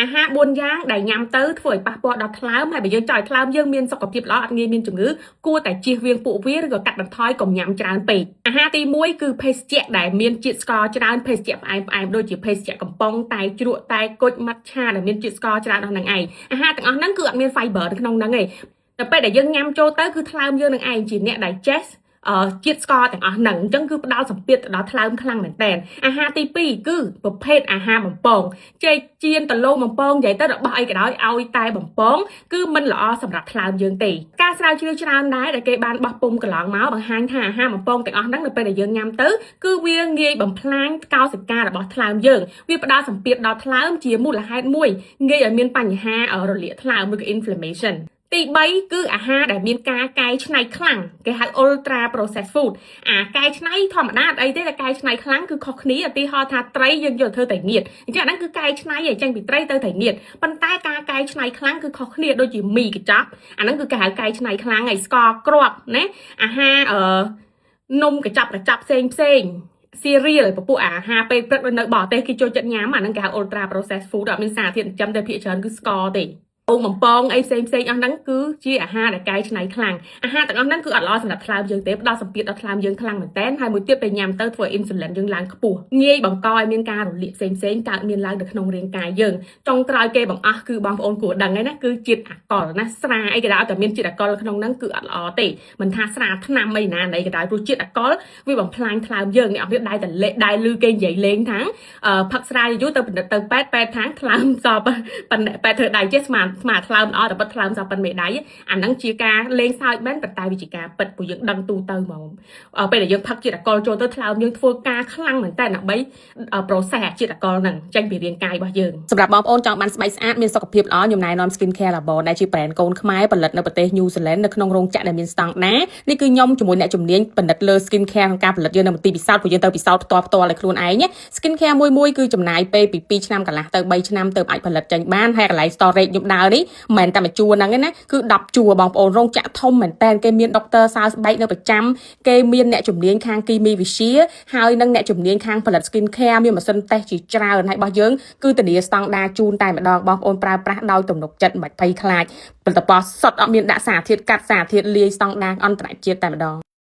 អាហារ4យ៉ាងដែលញ៉ាំទៅធ្វើឲ្យប៉ះពាល់ដល់ថ្លើមហើយបើយើងចង់ឲ្យថ្លើមយើងមានសុខភាពល្អអត់ងាយមានជំងឺគួរតែជៀសវាងពួកវាឬក៏កាត់បន្ថយកុំញ៉ាំច្រើនពេកអាហារទី1គឺភេសជ្ជៈដែលមានជាតិស្ករច្រើនភេសជ្ជៈផ្អែមផ្អែមដូចជាភេសជ្ជៈកំប៉ុងតែជ្រក់តែគុជម៉ាត់ឆាដែលមានជាតិស្ករច្រើនអស់ហ្នឹងឯងអាហារទាំងអស់ហ្នឹងគឺអត់មាន fiber នៅក្នុងហ្នឹងឯងតែពេលដែលយើងញ៉ាំចូលទៅគឺថ្លើមយើងនឹងឯងជាអ្នក digest ជាតិស្ករទាំងអស់ហ្នឹងអញ្ចឹងគឺផ្ដល់សម្ពាធទៅដល់ថ្លើមខ្លាំងមែនតើអាហារទី2គឺប្រភេទអាហារបំពងចេកចៀនដលងបំពងនិយាយទៅរបស់អីក៏ដោយឲ្យតែបំពងគឺមិនល្អសម្រាប់ថ្លើមយើងទេការស្រាវជ្រាវច្រើនដែរដែលគេបានបោះពុំកន្លងមកបង្ហាញថាអាហារបំពងទាំងអស់ហ្នឹងនៅពេលដែលយើងញ៉ាំទៅគឺវាងាយបំផ្លាញកោសិការបស់ថ្លើមយើងវាផ្ដល់សម្ពាធដល់ថ្លើមជាមូលហេតុមួយងាយឲ្យមានបញ្ហារលាកថ្លើមឬក៏ inflammation ទី3គឺអាហារដែលមានការកែច្នៃខ្លាំងគេហៅ ultra processed food អាកែច្នៃធម្មតាអត់អីទេតែកែច្នៃខ្លាំងគឺខុសគ្នាឧទាហរណ៍ថាត្រីយើងយកធ្វើត្រីងៀតអញ្ចឹងអាហ្នឹងគឺកែច្នៃឯងចេញពីត្រីទៅត្រីងៀតប៉ុន្តែការកែច្នៃខ្លាំងគឺខុសគ្នាដូចជាមីកញ្ចប់អាហ្នឹងគឺគេហៅកែច្នៃខ្លាំងហើយស្ករគ្រាប់ណាអាហារអឺនំកញ្ចប់កញ្ចប់ផ្សេងផ្សេង cereal ពពួកអាហារពេលព្រឹកនៅបរទេសគេចូលចិត្តញ៉ាំអាហ្នឹងគេហៅ ultra processed food អត់មានសារធាតុចិញ្ចឹមតែភាគច្រើនគឺស្ករទេពងបំពងអីផ្សេងផ្សេងអស់ហ្នឹងគឺជាអាហារដែលកែច្នៃខ្លាំងអាហារទាំងអស់ហ្នឹងគឺអត់ល្អសម្រាប់ថ្លើមយើងទេផ្ដល់សម្ពាធដល់ថ្លើមយើងខ្លាំងមែនតើហើយមួយទៀតពេលញ៉ាំទៅធ្វើឲ្យអ៊ីនស៊ូលីនយើងឡើងខ្ពស់ងាយបង្កឲ្យមានការរលាកផ្សេងផ្សេងកើតមានឡើងនៅក្នុងរាងកាយយើងចុងក្រោយគេបង្អស់គឺបងប្អូនគួរដឹងហើយណាគឺជាតិអាល់កុលណាស្រាអីក៏ដោយតែមានជាតិអាល់កុលក្នុងហ្នឹងគឺអត់ល្អទេមិនថាស្រាថ្នាំអីណាណីក៏ដោយព្រោះជាតិអាល់កុលវាបំផ្លាញថ្លើមយើងអ្នកអត់ដែរតែលេដែរលឺគេនិយាយលេងថាផឹកស្រាយយូរទៅពិនិត្យទៅពេទ្យពេទ្យថាថ្លើមសពប៉ុន្តែពេទ្យធ្វើដៃចេះស្មានស្មានថ្លើមល្អតែប៉ិតថ្លើមសពប៉ុនមេដៃអាហ្នឹងជាការលេងសើចមែនប៉ុន្តែវាជាការពិតព្រោះយើងដឹងទូទៅហ្មងពេលដែលយើងផឹកជាតិអាល់កុលចូលទៅថ្លើមយើងធ្វើការខ្លាំងមែនតើដើម្បី process ជាតិអាល់កុលហ្នឹងចេញពីរាងកាយរបស់យើង សម្រាប់បងប្អូនចង់បានស្បែកស្អាតមានសុខភាពល្អខ្ញុំណែនាំ Skin Care Labo ដែលជា brand កូនខ្មែរផលិតនៅប្រទេស New Zealand នៅក្នុងរោងចក្រដែលមានស្តង់ដារនេះគឺខ្ញុំជាមួយអ្នកជំនាញផលិតលើ Skin Care ក្នុងការផលិតយើងនៅមន្ទីរពិសោធន៍ព្រោះយើងទៅពិសោធន៍ផ្ទាល់ផ្ទាល់ឲ្យខ្លួនឯង Skin Care មួយមួយគឺចំណាយពេលពី2ឆ្នាំកន្លះទៅ3ឆ្នាំទៅអាចផលិតចេញបានហើយកន្លែង storage ខ្ញុំដើរនេះមិនមែនតែមួយជួរហ្នឹងទេណាគឺ10ជួរបងប្អូនរោងចក្រធំមែនតើគេមានដុកទ័រសើស្បែកនៅប្រចាំគេមានអ្នកជំនាញខាងគីមីវិទ្យាហើយនិងអ្នកជំនាញខាងផលិត skin care មានម៉ាស៊ីនតេស្តជាច្រើនហើយរបស់យើងគឺធានាស្តង់ដារជូនតែម្ដងបងប្អូនប្រើប្រាស់ដោយទំនុកចិត្តមិនបាច់ភ័យខ្លាចផលិតផលសុទ្ធអត់មានដាក់សារធាតុកាត់សារធាតុលាយស្តង់ដារអន្តរជាតិតែម្ដង។